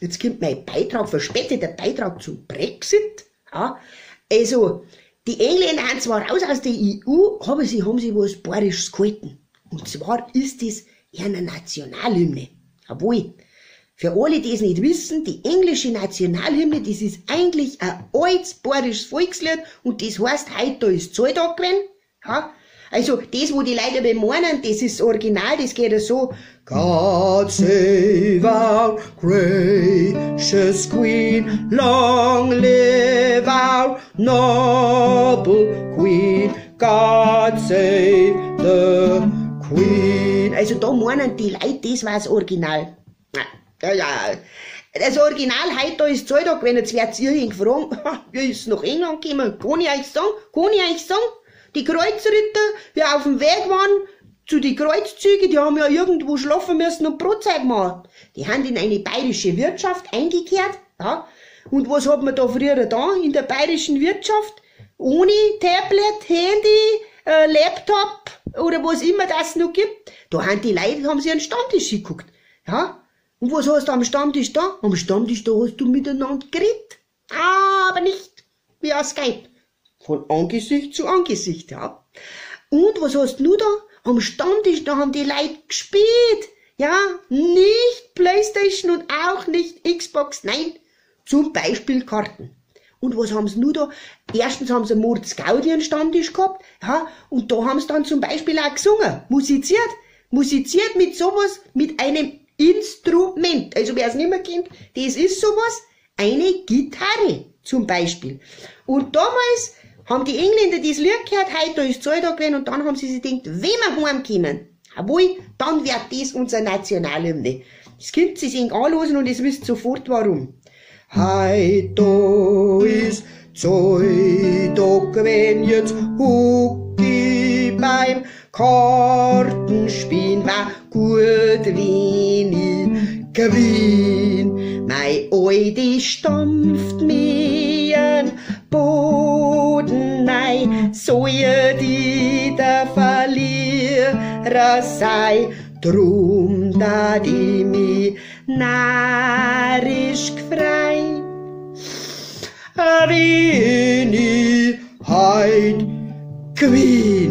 Jetzt kommt mein Beitrag, verspäteter Beitrag zum Brexit. Ja, also, die Engländer sind zwar raus aus der EU, aber sie haben sich was Bayerisches gehalten. Und zwar ist das eine Nationalhymne. Jawohl. Für alle, die es nicht wissen, die englische Nationalhymne, das ist eigentlich ein altes bayerisches Volkslied und das heißt, heute ist Zahltag gewesen. Ja? Also, das, wo die Leute immer meinen, das ist das Original, das geht ja so. God save our gracious Queen, long live our noble Queen, God save the Queen. Also da meinen die Leute, das war das Original. Ja, ja. Das Original heute da ist Zahltag, wenn jetzt werdet ihr ihn fragen, wie ist nach England gekommen? Kann ich euch sagen? Kann ich euch sagen? Die Kreuzritter, die auf dem Weg waren zu die Kreuzzüge, die haben ja irgendwo schlafen müssen und Brotzeit gemacht. Die haben in eine bayerische Wirtschaft eingekehrt, ja. Und was hat man da früher da in der bayerischen Wirtschaft? Ohne Tablet, Handy, Laptop oder was immer das noch gibt. Da haben die Leute, haben sie einen Stammtisch geguckt, ja. Und was hast du am Stammtisch da? Am Stammtisch da hast du miteinander geredet. Aber nicht via Skype. Von Angesicht zu Angesicht, ja. Und was hast du da? Am Stammtisch, da haben die Leute gespielt. Ja, nicht Playstation und auch nicht Xbox, nein. Zum Beispiel Karten. Und was haben sie nur da? Erstens haben sie einen Mordsgaudi am Stammtisch gehabt, ja, und da haben sie dann zum Beispiel auch gesungen, musiziert. Musiziert mit sowas, mit einem Instrument. Also wer es nicht mehr kennt, das ist sowas, eine Gitarre zum Beispiel. Und damals haben die Engländer das Lied gehört, heute da ist Zahltag gewesen, und dann haben sie sich gedacht, wenn wir heimkommen, jawohl, dann wird das unser Nationalhymne. Das könnt ihr sich anhören und ihr wisst sofort warum. Heut da ist Zahltag, wenn jetzt huck ich beim Kartenspielen, war gut, wenn ich gewinn. Mei Alte stampft mir'n Boden nei, soll die der Verlierer sei, drum dat ich mi narrisch gfrei. Wenn ich heut gewinn.